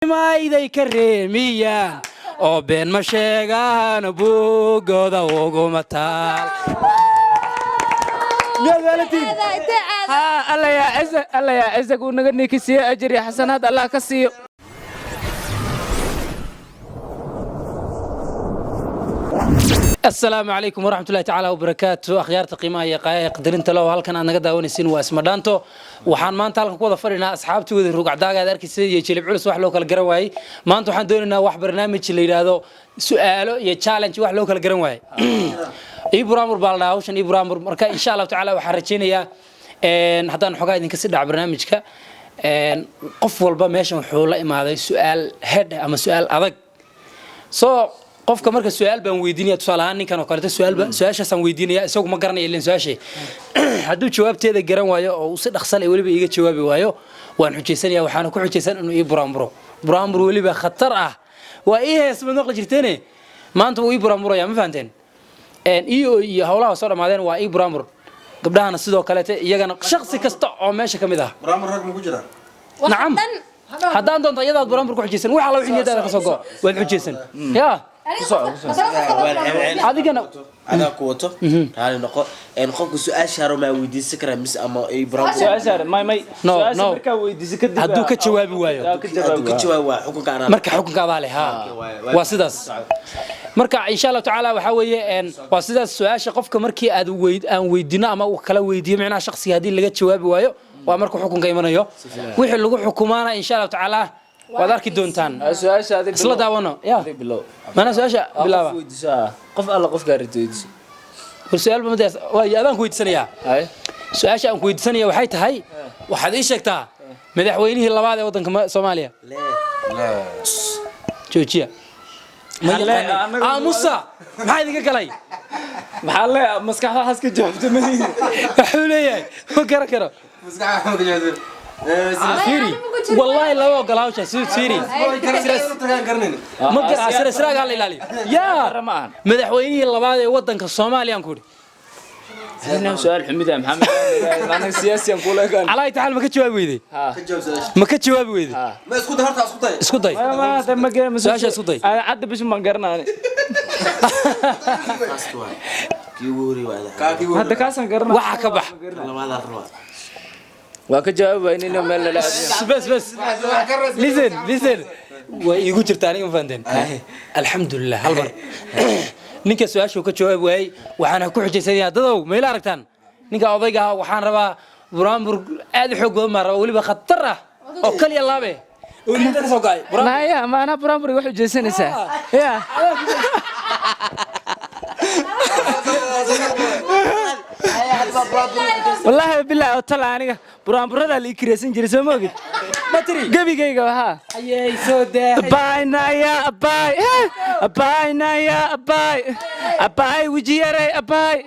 Mayday ka reemiyaan oo been ma sheegaan, buugooda uguma taal. Miyaad waalatiin? Alla yaa ciza, alla yaa cizag, uu naga niikisiiyo, ajir iyo xasanaad Allah ka siiyo. Asalaamu calaykum waraxmatullahi tacaala wabarakaatu. Akhyaarta qiimaha iyo qaayaha qadarinta leh oo halkan aad naga daawanaysiin waa Ismadhaanto. Waxaan maanta halkan ku wada fadhinaa asxaabtii wada rugcdaaga aad arkaysa iyo jilib culus, wax loo kala garan waayey. Maanta waxaan doonaynaa wax barnaamij la yidhaahdo su'aalo iyo challenge, wax loo kala garan waayey. Ibramur baa la dhahaa hawshan, Ibramur. Marka insha Allahu tacaala waxaan rajaynayaa haddaan xogaa idinka si dhac barnaamijka, qof walba meeshan wuxuu la imaaday su'aal hedh ama su'aal adag. So qofka marka su-aal baan weydiinaya, tusaale ahaan ninkan oo kaleeto su-aalba su-aashaasaan weydiinaya, isagu ma garanaya ilen su-aashay. Hadduu jawaabteeda garan waayo oo uu si dhaqsa leh weliba iiga jawaabi waayo, waan xujaysanaya. Waxaana ku xujaysan inuu ii buraanburo, buraanbur weliba khatar ah. Waa ii hees maad maqli jirteene, maanta wuu ii buraanburaya, ma fahanteen? Iyo iyo howlaha soo dhammaadeen, waa ii buraanbur. Gabdhahana sidoo kaleete, iyagana shaksi kasta oo meesha ka mid ah. Buraanbur rag ma ku jiraa? Nacam, haddaan doonto iyadaad buraanbur ku xujaysan, wax alla wixii niyadaada ka soo go waad xujaysan ya adigana. Adaa ku wato, raali noqo. Qofka su-aasha haro maa weydiisan karaa mise ama ay buraanbur? Su-aasha may may. No, su-aasha no. Markaa weydiiso kadib Hadduu ka jawaabi waayo. Hadduu ka hadduu jawaabi ka waayo. jawaab waa xukunka anaa. Marka xukunka adaa leh, ha, waa sidaas. Marka insha Allahu tacaala waxaa weeye waa sidaas. Su-aasha qofka markii aad weyd aan weydiino ama uu kala weydiiyo, micnaha shaksiga haddii laga jawaabi waayo, waa marka xukunka imanayo. Wixii lagu xukumaana insha Allahu tacaala waad arki doontaan. Su-aasha adiga Isla daawano ya. Adiga bilow. Maanaa su-aasha bilaaba. Qof weydiiso, ah. Qof alla qofkaa rabto weydiiso. Bal su-aal ba madaas waa adaan ku weydiisanayaa. Hay. Su-aasha aan ku weydiisanaya waxay tahay, waxaad ii sheegtaa madaxweynihii labaad ee waddanka Soomaaliya. Joojiya. Ma Halle, yaqaanin. Aamusa, maxaa idinka galay? Maxaa le maskaxda waxaas ka jawaabta malihi. Wuxuu leeyahay ma garan karo. Fiiri, wallahi lama ogola hawsha. Fiiri, ma gara sira siraaga la ilaaliyo yaa. Ma ahan. Madaxweynihii labaad ee waddanka Soomaaliya aan ku idhi. Adina su-aal xumida Maxamed, anaga siyaasiyan kula ekaan. Calaa taxaal, ma ka jawaabi weyday? Ha. Ma ka jawaabi weyday? Ha. Ma isku day horta, isku day. Isku day. Ma ma ma Su-aasha isku day. Cadda bishin baan garanaa. Fast waay. Kii ugu horreeyay waa adaa. Hadda kaasaan garanaa. Waxa ka bax. Labaadaa rabaa. Waa ka jawaabi waaynin inuu meel lala aadiyo. Bas bas, listen, listen, way iigu jirtaa aniga, ma fahanteen? Alxamdulilah. Hal mar ninka su-aasha uu ka jawaabi waayey waxaana ku xujaysanayaa, dadow mayla aragtaan ninka odayga ah, waxaan rabaa buraanbur aad u xoog badan baan rabaa, weliba khatar ah oo kaliya laabe oo inta ka soo go'ay. Maya, maanaa buraanburiga wax ujeesanaysaa ya. Wallaahi bilaahi oo tala, aniga buraanburadaa la ii kiraysan jiray, soo ma ogid? Ma tiri? Gebigayga waxaa Ayay soo daa. Abaay naya abaay, abaay naya abaay, abaay weji yaray abaay,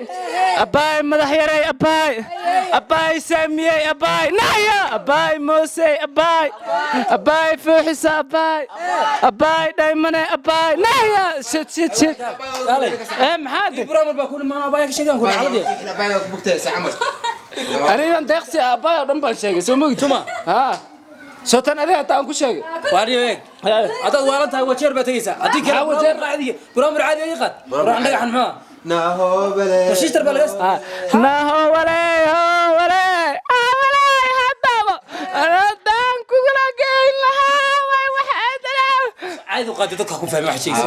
abaay madax yaray abaay, abaay saamiyey abaay naya abaay, moosey abaay, abaay fuuxisa abaay, abaay dhaymane abaay naya, shit shit shit. Kaalay. Ee maxaa de? Buraanbur baa ku imaan abaya ka sheegaan ku xaaladii. Anigan deeqsi abaay oo dhan baan sheegay, soo ma ogid? Tuma. Ha, soo tan adiga hataa aan ku sheegay. Waa eeg, haddaad waalan tahay wajeer baa tegaysaa, haddii kale Maxaa wajeer? Buraanbur caadiga, buraanbur caadiga ii qaad. Buraan dhagaxan muxuu ah? Washiishtar baa laga Naho waley ho waley waley, haddaba haddaan kugula geyn lahaa way waxaa caadi u qaadi, dadka ku fahmi wax sheegaysa.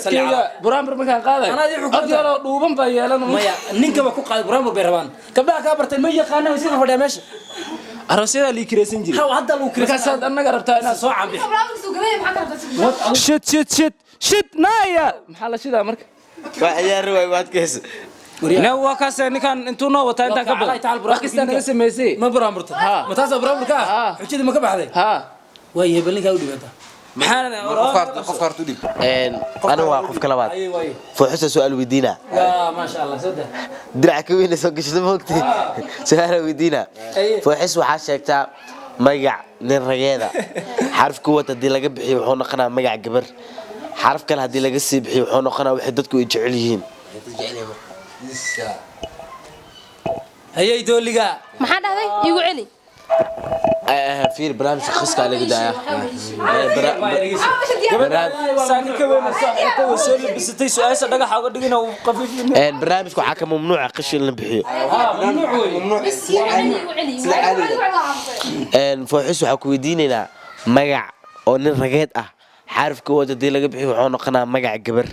Codkeyga buraanbur markaan qaaday Anaa idin xukunta. Cod yaroo dhuuban baa yeelan. Maya, ninkaba ku qaaday buraanbur bay rabaan. Gabdhaha kaa bartay ma yaqaanaan, way sida fadhiyaa meesha. Aroosyada lii kiraysan jiray. Ha, hadda lagu kiraysan. Markaasaad annaga rabtaa inaad soo cambix. Shit shit shit shit naya, maxaa la shidaa marka? Waa ciyaari waay, waad kaysa. Ne waa kaas ninkan intuu noo wataa intaan ka badan wax kastaa naga samaysay. Ma buraanburta? Ha. Ma taasaa buraanburka ah? Ha. Xujadii ma ka baxday? Ha. Waayahay, bal ninkaa u dhibaata. Maxaa? Aniga waa qofka labaad. Ayay waaye. Fuuxisa su-aal weydiina. Yaa maasha Allah, soo daa. Dirac ka weyna soo gashada moogtay, su-aala weydiina. Aye. Fuuxis, waxaa sheegtaa magac nin rageeda, xaraf kuwat haddii laga bixiyo wuxuu noqonaa magac gabar, xaraf kale haddii laga sii bixiyo wuxuu noqonaa waxay dadku ay jecel yihiin. Hayay dooliga. Maxaa dhahday? Iigu celi. Fiir, barnaamijka qiska laga daaya. Saaka weyn saaxiibka way soo labisatay, su-aasha dhagaxa uga dhigina uu qafiifin. Barnaamijka waxaa ka mamnuuca qish in la bixiyo. Mamnuuc wey. Fooxis, waxaa ku weydiinaynaa magac oo nin rageed ah. Xarafka wad haddii laga bixiyo, wuxuu noqonaa magac gabar.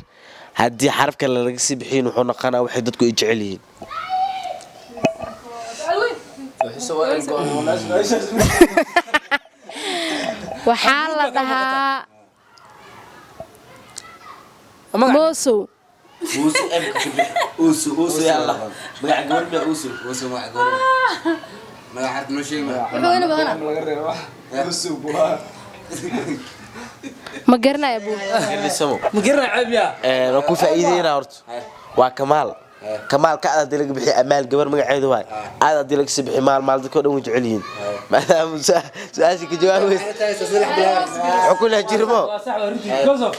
Haddii xaraf kale laga sii bixiyin, wuxuu noqonaa waxay dadku ay jecel yihiin. Waxaa la dhahaa Magac. Moosow. Uusu uusu, yalla, magac gabar miya uusu? Uusu magac gabar. Magac xarf noo sheeg. Wuxuu weyna badana. Ma garanaya buu. Samo. Ma garanay, ceeb miyaa? Waa ku faa'iideynaa horta. Waa Kamaal. Kamaal ka haddii laga bixiyo Amaal, gabar magaceedu waay. Aad haddii laga sii bixiyo Maal, Maal dadka oo dhan way jecel yihiin. Maadaama su-aasha ka jawaabaysa xukun la jirmo. Waa sax, waa runtii, because of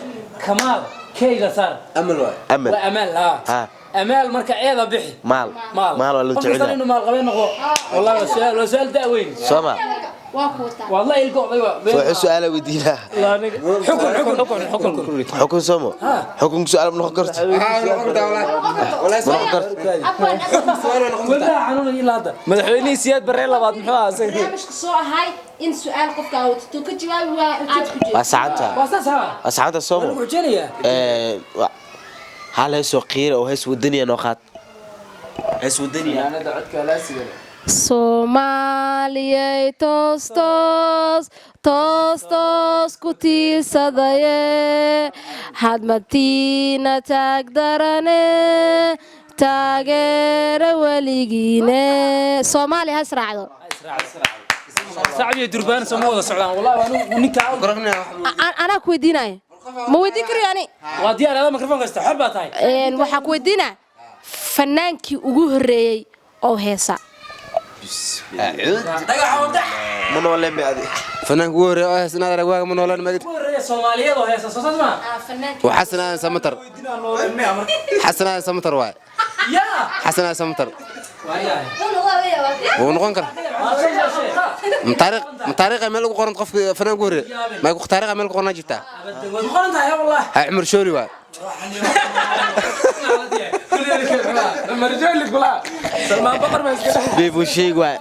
Kamaal kayga saar. Amal waay. Amal. Waa Amaal ha. Ha. Amaal marka eeda bixi. Maal. Maal. Maal waa loo Qof jecel kasta yahay. inuu maal qabeen noqdo, wallahi waa su'aal da' weyn. Soo ma? Waa ku wataa. Wallahi ilko oday waa. Wuxuu su'aala weydiinaa. Xukun, xukun, xukun, xukun. Xukun soomo. Xukunka su'aal ma noqon karto. Haa, noqon kartaa walahi. Walahi. Ma noqon karto. Afwan, afwan. Wadaha xanuunay ilaa hadda. Madaxweynihii Siyaad Barre labaad muxuu ahaa asaga? Barnaamijka soo ahay in su'aal qofka aad wadato ka jawaabi waa aad ku jeedo. Waa saxanta. Waa saas ha. Waa saxanta soomo. Waa lagu xujinayaa. Hal hees oo qiira oo hees wadaniya noo qaad, hees wadaniya. Soomaaliyay, toos toos toos toos ku tiirsadaye, hadmatiina taag darane, taageera weligiine. Soomaaliya ha israacdo. Sacab iyo durbaan soo ma wada socdaan? Wallahi waa ninka. Anaa ku weydiinaya, ma weydiin karayo ani? Waa diyaar, adaa mikrofon kasta xor baa tahay. Waxaa ku weydiinaa fanaankii ugu horreeyey oo heesa. Dhagaxa wada. Ma nooleen bay adi? Fanaanka ugu horreeya oo hees inaad arag waaga ma noolaan magid. Ugu horreeya Soomaaliyeed oo heesa, soo saas ma? Waa Xasan Aadan Samatar. Xasan Aadan Samatar waay. Yaa. Xasan Aadan Samatar. Waayahay. Wuu noqon karaa. Ma taariikh, ma taariikha meel ugu qoran qofka fanaanka ugu horreeya? Ma taariikha meel ku qornaa jirtaa? Waad qoran tahay wallahi. Ha, Cumar Shooli waay. Marjooli kula Salmaan Baqar ma iska dhex. Beebuu sheeg waay,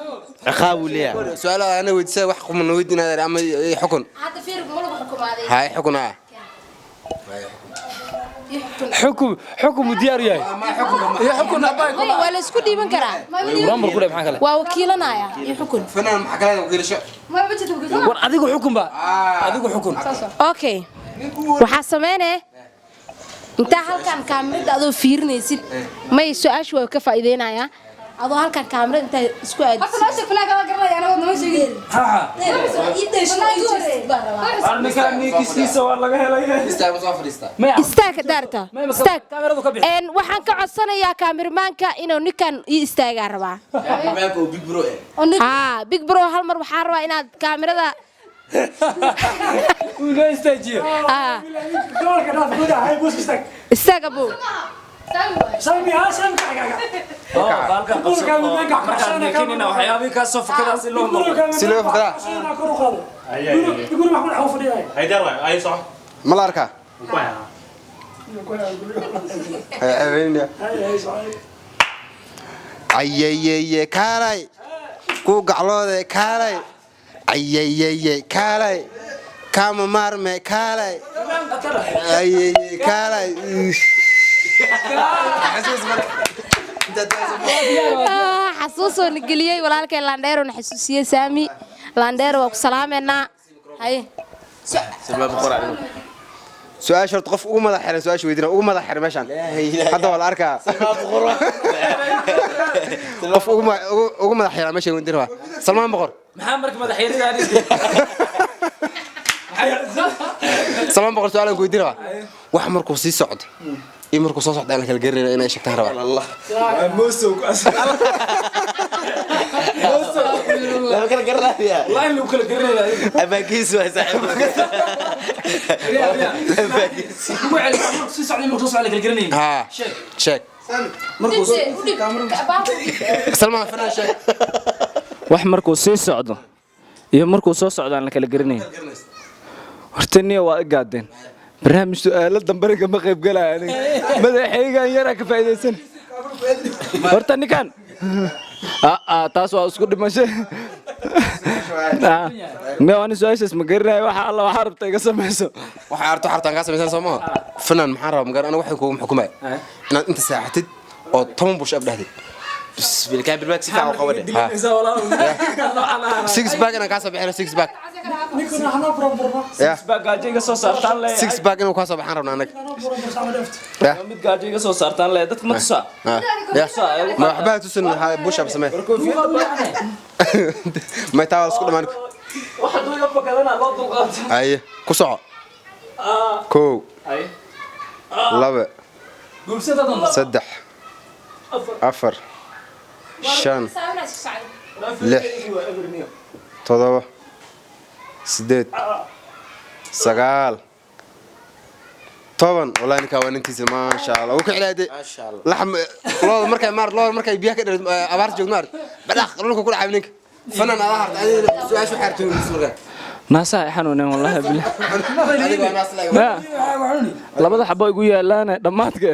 ciqaab uu leeyahay. Su'aalaha ana weydiisay wax qumana weydiinaad ama xukun. Hadda fiir, ma lagu xukumaaday? Hay, xukun ah. Xukum, xukum uu diyaar yahay. Iyo xukun abay. Maya, waa la isku dhiiban karaa. Lambar ku dheh, maxaa kale? Waa wakiilanaya iyo xukun. Fanaan maxaa kale wakiilasho? War adigu xukun ba, adigu xukun. Okay, waxaa sameynee intaa halkan kaamirada adoo fiirinaysid, may su-aashu waa ka faa'iideynayaa, adoo halkan kaamirada intaa isku aadisid. Ha ha. Ninkaan niikiskiisa waa laga helay. Istaago, soo fadhiista. Maya. Istaag daarta. Maya, istaag. Kaamiradu ka bixi. Waxaan ka codsanayaa kaamirmaanka inuu ninkan ii istaagaa rabaa. Barnaamijka oo big bro eh. Haa, big bro, hal mar waxaa rabaa inaad kaamirada Uu noo istaajiyo. Haa. Istaag abow. Baalkan qabso markaan neekinina waxyaabihii kaa soo fakadaas in loo maqlo. Si loo fakadaa? Ma la arkaa? Hay ceebeynaya. Ayayeye kaalay, ku gacloode kaalay, ayayeye kaalay, kaama maarme kaalay, ayayeye kaalay. Xasuus marka. Xasuusoo na geliyey walaalkay Landheero, na xasuusiyey Saami Landheero. Waa ku salaameynaa. Haye. Su-aasha horta qof ugu madax xiran su-aasha weydiina ugu madax xiran meeshaan hadda waa la arkaa. Qof ugu madax xiran meesha weydiina waa Salmaan Boqor. Maxaa marka madaxyaridan? Salmaan Boqor, su-aalan ku weydiina waa wax markuu sii socdo iyo markuu soo socdo aan la kala garanayna inay sheegtaan rabaa. Mosow. Lama kala garanaya. Wallahi lagu kala garanaya. Ammaankiis waay saaxiib, ammaankiis. Ugu celi, markuu sii socday, markuu soo socday kala garanayn. Haa. Sheeg. Sheeg. Salmaan fanaan, sheeg. Wax markuu sii socdo iyo markuu soo socdo aan la kala garanayn. Horta niya waa i gaadeen. Barnaamij su'aalo dambena kama qayb galaya aniga. Madaxaygan yaraa ka faa'iidaysan. Horta ninkan taas waa isku dhimasho. Ne ani su-aashaas ma garanayo. Waxa alla waxaa rabta iga samayso. Waxa arto xartaan kaa samaysan soo maaha. Fanaan maxaan rabaa magar aniga waxaan kugu xukumaya inaad inta saaxatid oo 10 push up dhahdid. Bismillah, bilbaag si fiican u qabadhe. Six pack inaan kaa soo bixino, six pack. Ya. Baa gaajo iga soo saartaan le. Six pack inuu kaa soo baxaan rabnaa anaga. Ya. Mid gaajo iga soo saartaan le, dadka ma tusaa? Ya, ma waxba ha tusin, push up samee. May taa waa isku dhamaan. Waxa duu iga fakadana loo dulqaato. Aye, ku soco. 1, 2, 3, 4, 5, 6, 7, 8, 9, 10. Wallahi ninkaa waa nintiisa, maasha Allah, wuu ka cilaade. Maasha Allah. Laxm looda markay maar looda markay biyaha ka dheer abaarta joogto maar badhaq dhulka ku dhacay. Ninka fanaan adaa harta, adiga su-aasha waxay hartay markaa. Naasaha i xanuuneen, wallahi billah. Adiga waa naas laaga. Ya. Labada xabo igu yaalaana dhammaadka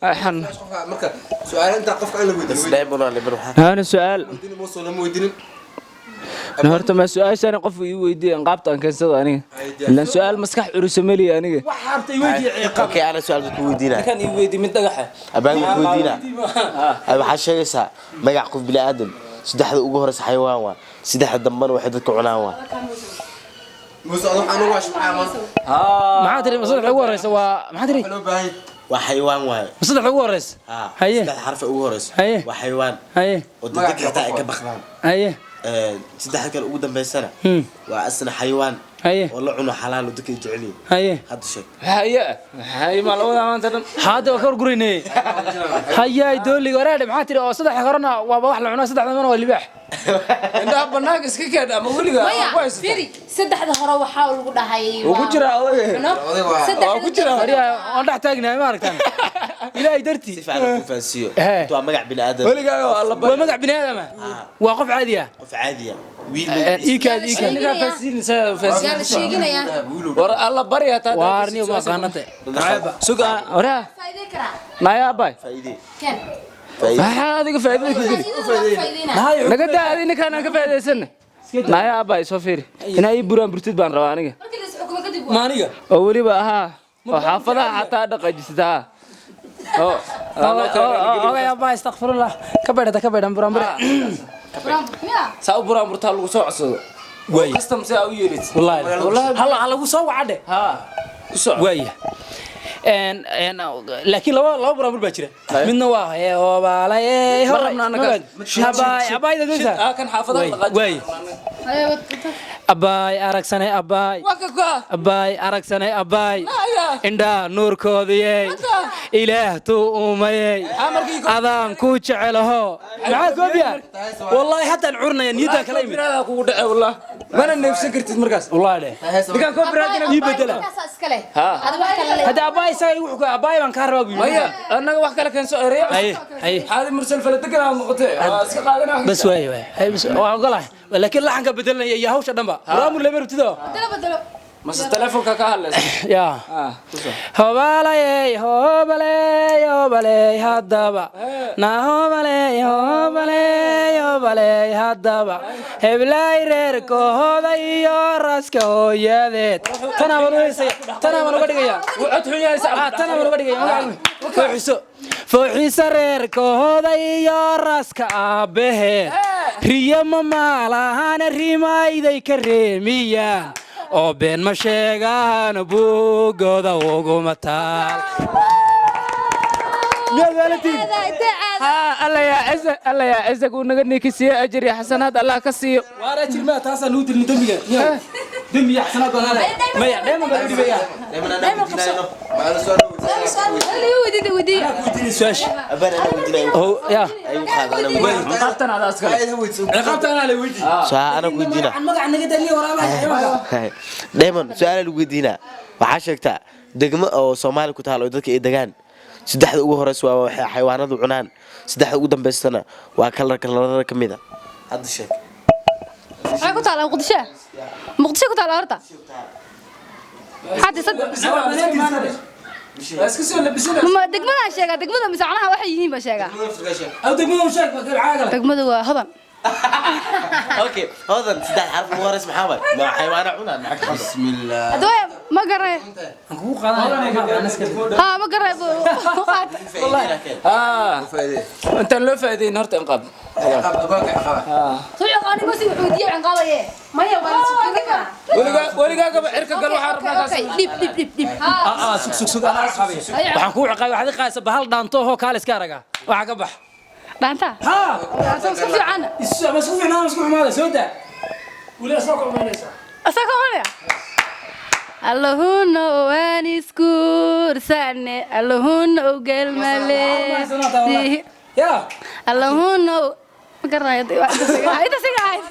ay xanuun. Qofka marka su-aal inta qofka aan la weydiin. Diamond waa liban waxaa. Ana su'aal. Muusoo lama weydiinin. Horta ma su-aashaan qof ii weydiiyay qaabta aan keensado aniga, ilaan su-aal maskax curisa meliya aniga. Okay, ana su'aal ku weydiinaa. Kan ii weydii mid dhagaxa. Abaan ku weydiinaa. Ay, waxaa sheegaysaa magac qof bini aadam, saddexda ugu horeysa xayawaan waa, saddexda dambana waxay dadka cunaan waa. Muuse, adoo waxaan ugu ashbacaa maanta. Maxaa tiri? Saddex ugu horeysa waa maxaa tiri? Loo baahan yahay. Waa xayawaan waaye. Saddex ugu horeysa. Haa. Haye. Saddexda xarfa ugu horeysa Haye. waa xayawaan Haye. oo dadka xitaa ay ka baqdaan. Haye. Saddexda kale ugu dambeysana waa asna xayawaan Haye. oo la cuno xalaal oo dadka ay jecel yihiin. Haye. Hadda sheeg. Haye, haye, ma labada maanta dhan. Hadda waa ka horgurayne. Hayaay, dooliga waraadhe, maxaa tiri? Oo saddex horena waaba wax la cunaa, saddexda dambena waa libaax. Indhaha banaanka iska keen ama weliga Maya. ku haysata. Firi, saddexda hore waxaa lagu dhahay Wuu ku jiraa odayga. Cuno. Odayga waa- Saddexda Waa ku jiraa. Waryaa, waan dhex taagnahay, ma aragtaan ilaahay dartii. Si fiican ku fahansiiyo. Hee. Inta waa magac bini aadam. Weligaaga waa alla. Waa magac bini aadama, waa qof caadi ah. Qof caadi ah, wiil. Iikaad iikaad. Ninkaa faasiinaysaa. Yaa la sheeginayaa. War alla bari hataa. Waarniyo ma aqaanate. Suga waraa. Faa'iideyn karaa. Naya abay. Faa'iide. Ken. Faa'iide. Maxaa adiga faa'iidada ku geli? Faa'iidada waa faa'iideynaa. Naga daa adi, ninkaan aan ka faa'iidaysanna. Naya abay, soo fiiri, inaa ii buraan burtid baan rabaa aniga. Markii la is xukumo kadib waa. Ma aniga? Oo weliba ahaa oo xaafadaha xataa dhaqajisataa oo Ogay abaa, istakfirullah, ka baydhata, ka baydhan buraanbure. Miya? Saa u buraan burtaa lagu soo codsado. Waaya. Custom si aa u yeelid. Wallaahi hal ha lagu soo wacadhe. Haa, ku soco. Waaya. En laakiin laba buraanbur baa jira. Midna waa hee hoobaalay Ma rabna annaga. Abaay, abaay, dadweysa. Ah, kan xaafadaha dhaqaji. Waaya. Abaay aragsanay, abaay. Waa ka go'a. Abaay aragsanay, abaay. Naya. Indhaa nuurkoodiyey, ilaah tuu uumayey, adaan ku jecelaho. Maxaa koobiya? Wallaahi haddaan curinaya, niyadaan kala imid. Copyright kugu dhacay, wallah mana neefsan kartid markaas. Wallaahi dheh. Ninkaan copyright Ii bedela. Markaasaa iska leh. Ha. Adiga wax kale leh. Hadda abaay isaga igu xukuy, abaay baan kaa rabaa buu yidhi. Maya, annaga wax kale keenso, ereyo. Haye, haye. Xaadi mursal fala degan aad noqotee waa iska qaadanaa. Bas waaye, waaye. Haye, bas waan ogolahay, laakiin laxanka bedelanaya iyo hawsha dhanba buraamur lama rabtido. Bedelo, bedelo. Mase telefoonka ka hadlaysa? Yaa. Ah, ku soco. Hobalay, hobalay, hobalay, haddaba na hobalay, hobalay, hobalay, haddaba heblay reerkooda iyo raska hooyadeed. Tanaa baan u heesaya, tanaa baan uga dhigaya. Wuu cod xun yahay. Ah, tanaa baan uga dhigaya magaca fooxiso, fooxiso reerkooda iyo raska aabbaheed. Riyo ma maalahana, rimayday ka reemiyaan oo been ma sheegaan, buugooda uguma taal. Miyaad waalatiin? Aadaa, intee aada? Haa, alla yaa ciza, alla yaa ciza, uu naga niikisiiye, ajir iyo xasanaad allah ka siiyo. Waara jirmaa, taasaa nugu dilin dembiga dembi iyo xasanaad baan leedahay. Maya, dheeman baan u dhibaya. Dayman qabso. Weli weydiida, weydiiya. Weydiinay su-aasha. Abaan ana weydiinaa. Oh, ya. Ay, u qaad, ana weydiinaa. Ciqaabtan adaa iskale. Ciqaabta anaa la weydiin. Su'aal ana ku weydiinaa. Magaca naga daliya waraabaha xayawaanka. Diamond, su'aal lagu weydiinaa. Waxaa sheegtaa degmo oo Soomaali ku taal oo dadka ay degaan. Saddexda ugu horeysa waa waxay xayawaanadu cunaan, saddexda ugu dambeysana waa kalar kalarada ka mid a. Hadda sheeg. taala Muqdisho. Muqdisho ku taala horta. Hadda sad Iska soo labisana. Ma degmada sheega, degmada mise macnaha waxay yihiin ba sheega. Aw, degmada u sheeg, bakar caagala. Degmadu waa Hodan. Okay, Hodan, saddex xarf ugu horeysa maxaa waay? Ma xayawaana cunaan, maxaa ka qaldan? Bismillah. Hadda ma garay. Aan kugu qaadanaya. Ha, ma garay. Qaat. Ah, intaan loo faa'iideyn horta inqaab. Soo yaqaan ma si wuxuu diiyo qaadaye. Maya waa la soo karaa. Weligaa weligaagaba cirka gal waxaa rabnaa kaas. Okay, dib dib dib dib. Ah, sug sug sug, anaa ciqaabaya. Waxaan kugu ciqaabay, waxaad i qaadaysaa bahal dhaanto oo kaale iska araga. Waxa ka bax. Dhaanta. Ha. Dhaanta isku fiican. Ma isku fiicnaa, ma isku xumaada, soo daa. Weli asoo ka xumaanaysaa. Asaga hore. Allahuna waan iskuursane, Allahuna ogelmale. Ya. Allahuna ma garanayo inta siga ahayd.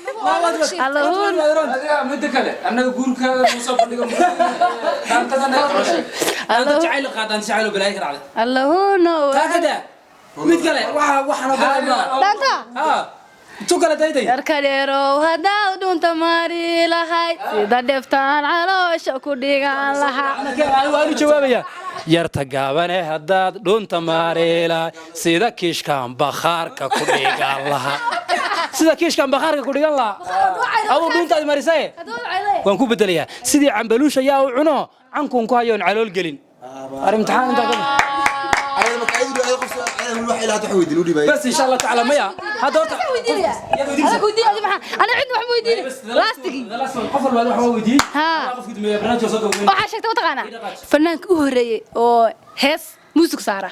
Allahuna Adiga midda kale, annaga guurkaaga noo soo bandhigo. Dhaantada naga qabashay. Dhaanta jacayl qaad, dhaanta jacayl oo balaayo ka dhacday. Allahuna Taa ka daa. Mid kale, waxa waxaan oo kale ma. Dhaanta. Ha. Tu kale dayday. Yarka dheerow haddaad dhunta mari lahayd, sida dheftaan caloosha ku dhigan lahaa. Waanu jawaabaya. Yarta gaabane haddaad dhunta maari lahaa, sida kiishkan bakhaarka ku dhigan lahaa, sida kiishkan bakhaarka ku dhigan lahaa. Aduu dhuntaadi marisaye waan ku bedelayaa sidii cambaluusha yaa u cuno cankuun ku hayoon calool gelin. Ar imtixaan intaa ka Ayada marka ayadu ayada qof ayada wax ilaa wax weydiin u dhibay. Bas, insha Allah tacaala. Maya, hadda horta Ana cid wax ma weydiin laastigii. Qof walba wax waa weydiiyey. Ha. Qofkii dumeeya barnaamijka soo gabagabeyn. Waxaa sheegtay, mataqaanaa, fanaanka u horreeyey oo hees muusig saara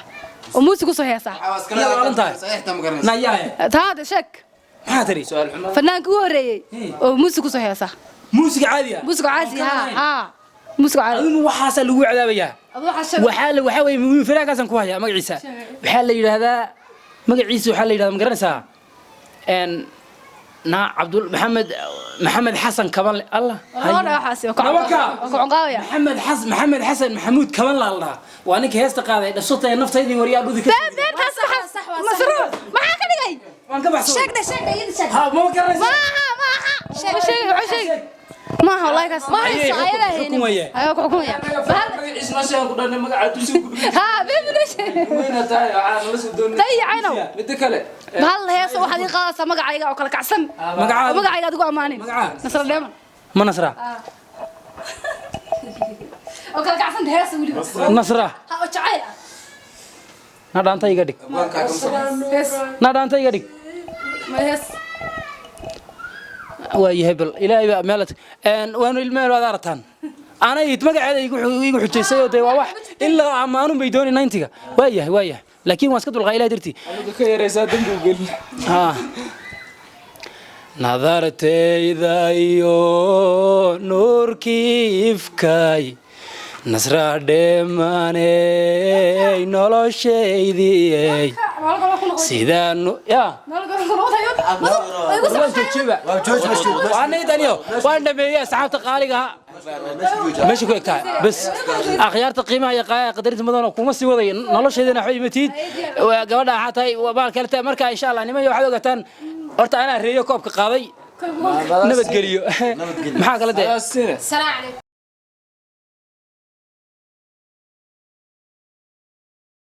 oo muusig usoo heesa. Yaa waalan tahay. Saxiixta ma garanaysa. Nayaaye. Taa hadda sheeg. Maxaa tiri? Fanaanka u horreeyey oo muusig usoo heesa. Muusiga caadiga. Muusig caadi, ha ha, muusig caadi. Adigu waxaasaa lagu cadaabayaa. Aduu waxaa sheeg. Waxaa la waxaa weeye firaagaasaan ku hayaa magaciisa. Waxaa la yidhaahdaa magaciisa, waxaa la yidhahdaa, ma garanaysaa, na Cabdul Maxamed, Maxamed Xasan Kabanle, Allah. Wallah waxaas waa ku Nabaka. waa ku cunqaabaya. Maxamed Xasan, Maxamed Xasan Maxamuud Kabanle la dhahaa. Waa ninka heesta qaaday dhashatay naftaydii waryaa dhudi ka. Been been, taas maxaa masruur maxaa ka dhigay? Waan ka baxsaday. Sheegna, sheegna, iyada sheeg. Ha, ma garanaysaa? Maaha, maaha, ma sheegay, wuxuu sheegay maaha, wallahi kaas ma hayso ayada haynin. Xukumaya. Ayaa ku xukumaya. Magaciisa noo sheegan ku dhanay, magaca dugsiga ku dhigay. Ha, been been sheeg. Weyna tahay, waxaa nala soo doonay. Dayacaynow. Midda kale, Bahal heeso waxaad ii qaadaysaa magacayga oo kala kacsan. Magacaaga? Oo magacayga adigu ammaanin. Magacaa? Nasra Dheeman. Ma Nasra? Oo kala kacsan heesa weliba. Nasra. Ha, oo jacayl ah. Na dhaanta iga dhig. Hees. Na dhaanta iga dhig. Ma hees. Waa yahay, bal ilaahay baa meel waanu ilmeen waad arataan. Anay magaceeda igu xujaysay oo dee waa wax ilaa ammaanun bay dooni 90-ga. Waa yahay, waa yahay, laakiin waan iska dulqaa ilahay dartii. Aniga ka yaraysaa dambi u gelin. Ah. Nadartayda iyo nuurkii ifkay, Nasra Dheemaney, noloshaydii sidaanu ya waan joojiba. Waan daniyo, waan dhameeyey. Asxaabta qaaliga ah meesha ku egtahay bas. Akhyaarta qiimaha iyo qadarinta mudan, kuma sii wadayo nolosheedana waxba imatiid. Waa gabadha waxaa tahay baal kale tahay. Marka insha Allah niman, waxaad ogaataan horta anaa reeyo koobka qaaday. Nabadgeliyo. Maxaa kala dee? Siine. Salaam calaykum.